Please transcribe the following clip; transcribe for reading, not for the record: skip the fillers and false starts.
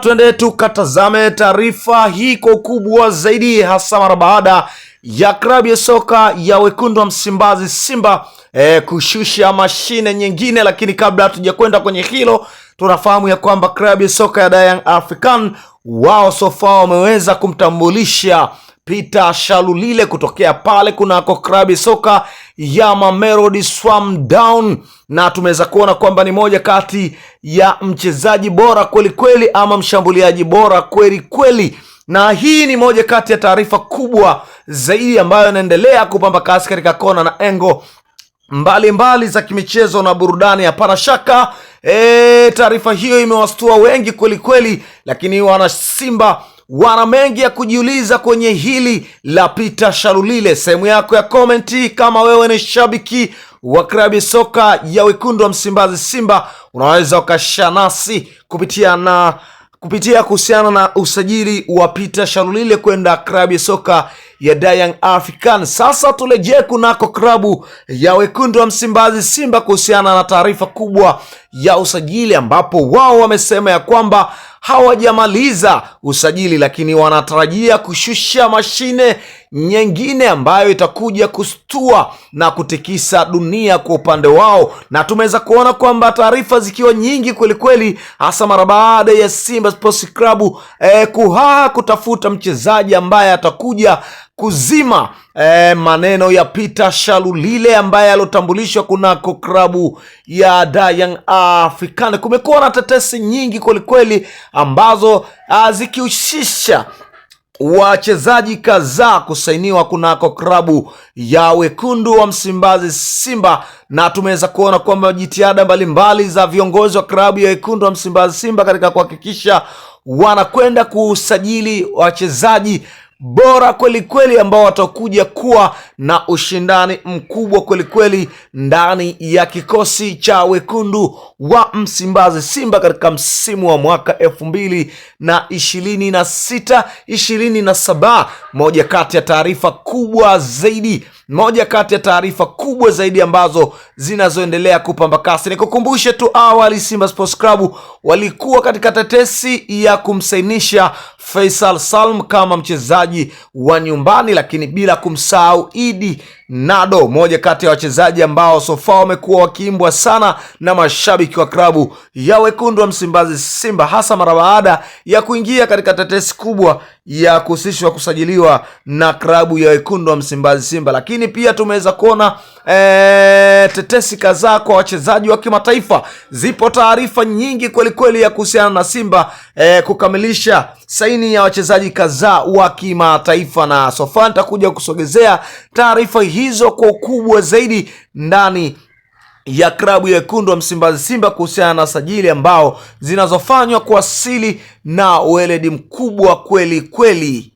Twende tukatazame taarifa hii kwa ukubwa zaidi, hasa mara baada ya klabu ya soka ya wekundu wa Msimbazi Simba kushusha mashine nyingine. Lakini kabla hatujakwenda kwenye hilo, tunafahamu ya kwamba klabu ya soka ya Young African wao so far wameweza kumtambulisha Peter Shalulile kutokea pale kunako klabu soka ya Mamelodi Sundowns, na tumeweza kuona kwamba ni moja kati ya mchezaji bora kweli kweli, ama mshambuliaji bora kweli kweli, na hii ni moja kati ya taarifa kubwa zaidi ambayo inaendelea kupamba kasi katika kona na engo mbalimbali mbali za kimichezo na burudani. Hapana shaka taarifa hiyo imewastua wengi kweli kweli, lakini wana Simba wana mengi ya kujiuliza kwenye hili la Peter Shalulile. Sehemu yako ya komenti, kama wewe ni shabiki wa klabu ya soka ya wekundu wa Msimbazi Simba, unaweza ukashanasi kupitia kuhusiana na usajili wa Peter Shalulile kwenda klabu ya soka ya Young African. Sasa turejee kunako klabu ya wekundu wa Msimbazi Simba kuhusiana na taarifa kubwa ya usajili, ambapo wao wamesema ya kwamba hawajamaliza usajili, lakini wanatarajia kushusha mashine nyingine ambayo itakuja kustua na kutikisa dunia kwa upande wao, na tumeweza kuona kwamba taarifa zikiwa nyingi kwelikweli, hasa mara baada ya Simba Sports Club kuhaa kutafuta mchezaji ambaye atakuja kuzima maneno ya Peter Shalulile ambaye alotambulishwa kunako klabu ya Young African. Kumekuwa na tetesi nyingi kwelikweli ambazo zikihusisha wachezaji kadhaa kusainiwa kunako klabu ya wekundu wa Msimbazi Simba, na tumeweza kuona kwamba jitihada mbalimbali za viongozi wa klabu ya wekundu wa Msimbazi Simba katika kuhakikisha wanakwenda kusajili wachezaji bora kweli kweli ambao watakuja kuwa na ushindani mkubwa kweli kweli ndani ya kikosi cha wekundu wa Msimbazi Simba katika msimu wa mwaka 2026 27. Moja kati ya taarifa kubwa zaidi, moja kati ya taarifa kubwa zaidi ambazo zinazoendelea kupamba kasi. Nikukumbushe tu awali, Simba Sports Club walikuwa katika tetesi ya kumsainisha Faisal Salum kama mchezaji wa nyumbani, lakini bila kumsahau Idi Nado, moja kati ya wachezaji ambao so far wamekuwa wakiimbwa sana na mashabiki wa klabu ya wekundu wa Msimbazi Simba, hasa mara baada ya kuingia katika tetesi kubwa ya kuhusishwa kusajiliwa na klabu ya wekundu wa Msimbazi Simba. Lakini pia tumeweza kuona tetesi kadhaa kwa wachezaji wa kimataifa. Zipo taarifa nyingi kwelikweli ya kuhusiana na Simba kukamilisha saini ya wachezaji kadhaa wa kimataifa, na so far nitakuja kusogezea taarifa hizo kwa ukubwa zaidi ndani ya klabu ya wekundu wa Msimbazi Simba kuhusiana na sajili ambao zinazofanywa kwa asili na weledi mkubwa kweli kweli.